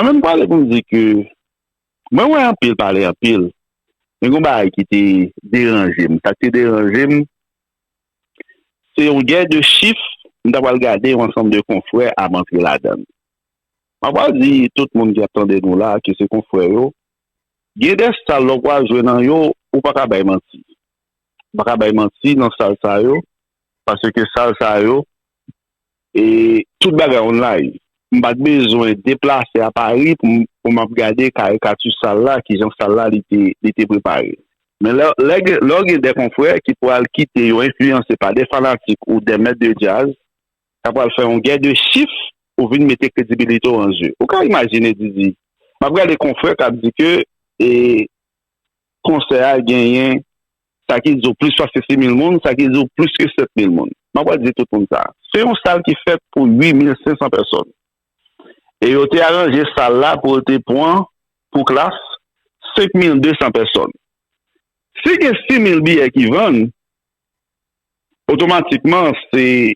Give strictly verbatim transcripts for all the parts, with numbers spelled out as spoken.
Ann pale pou m di ke mwen wè anpil pale anpil. Men gen yon bagay ki te deranje m. Sa k te deranje m, se yon gè de chif, m ta pral gade yon ansanm de konfrè ap antre ladan l. M ap pral di tout moun ki ap tande nou la, ke se konfrè yo, gen de sal lè w pral jwe nan yo, ou pa ka bay manti. Ou pa ka bay manti nan sal sa yo, paske sal sa yo, e tout bagay online. M pa t bezwen deplase a Paris pou m, pou m ap gade karikati sal la, kijan sal la li te, li te prepare. Men lè, lè, gen- lè w gen de konfrè ki pral kite yo enfliyanse pa de fanatik ou de mèt de djaz, sa pral fè yon gè de chif ou vin mete kredibilite w an je. Ou ka imajine, Didi, m ap gade konfrè k ap di ke e, konsè a genyen, sa ki di w plis pase sis mil moun, sa ki di w plis ke sèt mil moun. M ap pral di tout moun sa. Se yon sal ki fèt pou uit mil senk san pèsòn. E yo te aranje sal la pou yo te pran, pou klas, senk mil de san pèsòn. Si gen sis mil biyè ki vann, otomatikman, se,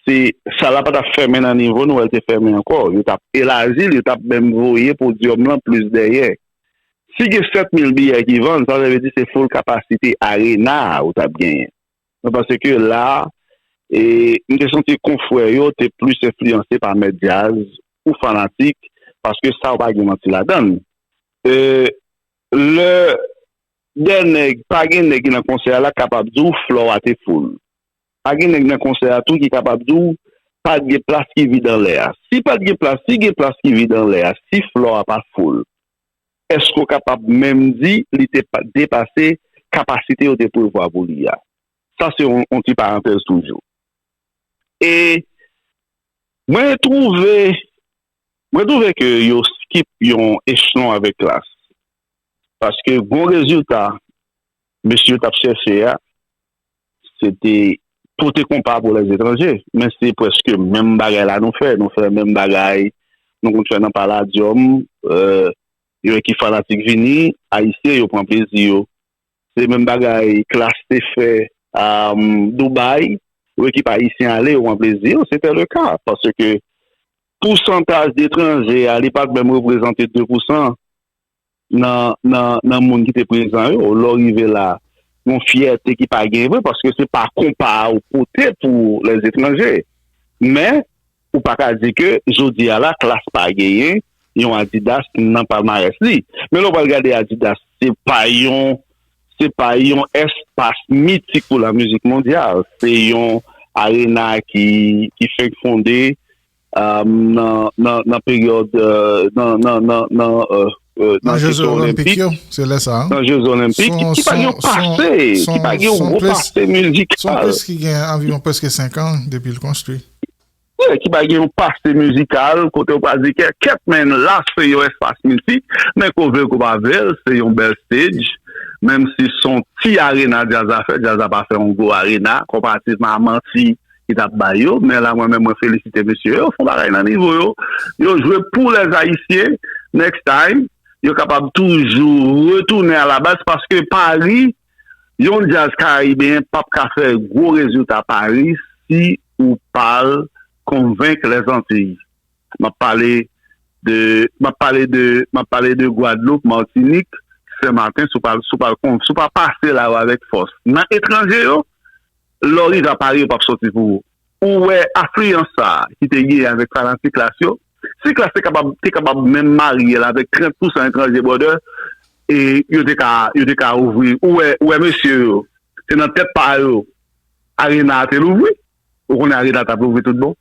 se, sal la pa t ap fèmen nan nivo nou wè l te fèmen ankò. Yo t ap elaji l, yo t ap menm voye podyòm lan plis dèyè. Si gen sèt mil biyè ki vann, sa vle di se full kapasite arena a ou t ap genyen. Mwen panse ke la, e, m te santi konfrè yo te plis enfliyanse pa mèt djaz ou fanatik, paske sa yo pa gen manti ladan l. E, lè de nèg, pa gen nèg ki nan konsè a la k kapab di w flò a te full. Pa gen nèg nan konsè a tou ki kapab di w pa t gen plas ki vid anlè a. Si pa t gen plas, si gen plas ki vid anlè a, si flò a pa full, èske w kapab menm di li te pa- depase kapasite yo te prevwa pou li a? Sa se yon, yon ti parantèz toujou. E mwen twouve, mwen twouve ke yo skip yon echelon avèk klas. Paske bon rezilta mesye yo t ap chèche a, se te pote konpa pou lèzetranje. Men se prèske menm bagay la nou fè. Nou fè menm bagay nou konn fè nan Palladium. Euh, yon ekip fanatik vini, Ayisyen yo pran plezi yo. Se menm bagay klas te fè a Dubai, yon ekip ayisyen ale, yo pran plezi yo. Se te le ka, paske pousantaj de etranje a, li pa t menm reprezante de pousan nan, nan, nan moun ki te prezan yo. Lè w rive la, yon fyète ki pa gen vre, paske se pa konpa a ou pote pou lèzetranje. Men, ou pa ka di ke jodi a la, klas pa genyen yon Adidas nan palmarès li. Men lè w pral gade Adidas, se pa yon, se pa yon espas mitik pou la mizik mondyal. Se yon arena ki, ki fenk fonde, euh, nan, nan, nan peryòd, euh, nan, nan, nan, nan, euh, euh, nan kesyon olimpik, yo, se lè sa a. Nan Jeux Olympiques, ki pa gen yon pase, ki pa gen yon gwo pase mizikal. Se yon plis ki gen anviwon prèske senk an depi l konstwi. Wi, ki pa gen yon pase mizikal, kote w pa di kè, kèt, men la se yon espas mizik, men ke w vle l ke w pa vle l, se yon bèl stage, menm si se yon ti arena djaz la fè, djaz la pa fè yon gwo arena, konparativman a manti ki t ap bay yo, men la mwen menm mwen felisite mesye yo, fè yon bagay nan nivo yo, yo jwe pou lè Ayisyen, next time, yo kapab toujou retounen a la baz, paske Paris, yon djaz karayibeyen p ap ka fè gwo rezilta Paris si ou pa l konvenk Lèzantiy. M ap pale de, m ap pale de, m ap pale de Gwadloup, Matinik, Senmaten, si w pa, si w pa, si w pa pase la yo avèk fòs. Nan etranje yo, lè w rive a Paris, yo p ap soti pou ou. Ou wè afliyans sa a ki te genyen avèk fanatik klas yo. Si klas te kapab, te kapab menm marye l avèk trant pousan etranje, brother, e yo te ka, yo te ka ouvri. Ou wè, ou wè mesye yo, se nan tèt pa yo, arena a te louvri. Ou konnen arena t ap louvri tout bon.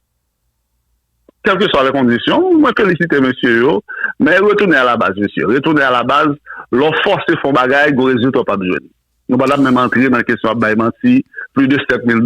Kèlkeswa lè kondisyon, mwen felisite mesye yo, men retounen a la baz, mesye. Retounen a la baz, lè w fòse fè yon bagay, gwo rezilta w p ap jwenn. Nou pa t ap menm antre nan kesyon ap bay manti, plis de sèt mil